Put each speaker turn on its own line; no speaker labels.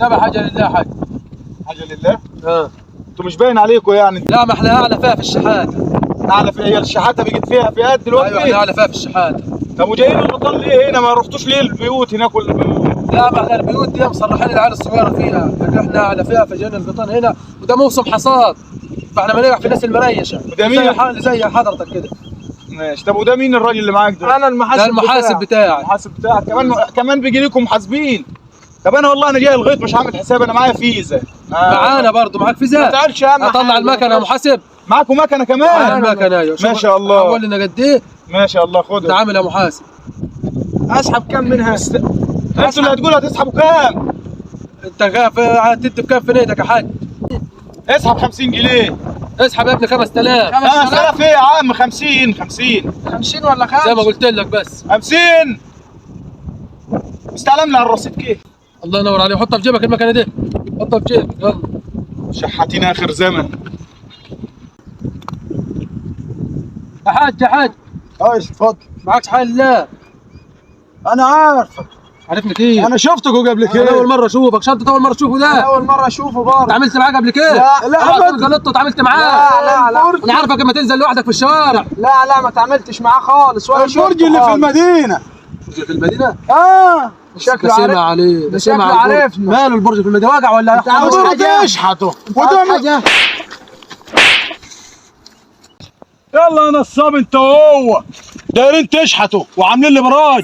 ده حاجة لله حاج.
حاجة لله؟ انتوا مش باين عليكم يعني.
لا ما احنا اعلى فيها في الشحاته.
اعلى فيها؟ هي الشحاته بيجت فيها فئات دلوقتي؟
ايوه احنا اعلى فيها في الشحاته.
طب وجايين الغيطان ليه هنا؟ ما رحتوش ليه البيوت هناك ولا؟
لا ما احنا البيوت دي مصرحين العيال الصغيرة فيها، احنا اعلى فيها فجينا الغيطان هنا، وده موسم حصاد فاحنا بنلعب في الناس المريشه.
وده مين؟
زي حضرتك كده.
ماشي. طب وده مين الراجل اللي معاك ده؟
انا المحاسب.
ده المحاسب بتاعي.
المحاسب بتاعك كمان بيجي لكم محاسبين. طب انا والله انا جاي الغيط مش عامل حساب، انا معايا فيزا.
معانا برضه. معاك فيزا؟
ما تعرفش اهم
اطلع المكنه يا محاسب.
معاكم مكنه كمان؟
معانا المكنه ايوه.
ما شاء الله.
اول لنا قد ايه؟
ما شاء الله. خدها.
تعامل يا محاسب.
اسحب كام منها؟
انتوا اللي هتقولوا هتسحبوا كام؟
انت هتدي بكام في نيتك يا حاج؟
اسحب 50 جنيه.
اسحب يا ابني 5000.
5000 ايه يا عم؟ 50 50
50 ولا 5؟
زي ما قلت لك بس
50. استعلم لي على الرصيد كيف.
الله ينور عليك. حطها في جيبك المكنه دي، حطها في جيبك. يلا
شحاتين اخر زمن.
يا حاج يا حاج.
ايش اتفضل.
معكش حل؟ لا
انا عارفك.
عرفني كيف؟
انا شفتك قبل كده.
انا اول مرة اشوفك. شنطه اول مرة اشوفه ده.
انا اول مرة اشوفه برضه.
اتعاملت معاك قبل كده؟
لا
لا غلطت واتعاملت معاه.
لا لا لا
انا عارفك لما تنزل لوحدك في الشوارع.
لا لا ما تعاملتش معاه خالص ولا شفته.
البرج اللي في المدينة.
البرج في المدينة؟
شكله
عارف عليه. ده
شكله عارفنا.
ماله البرج في المدينة واقع ولا
البرج يشحته
وده.
يلا يا نصاب انت وهو دايرين تشحتوا وعاملين لي براج.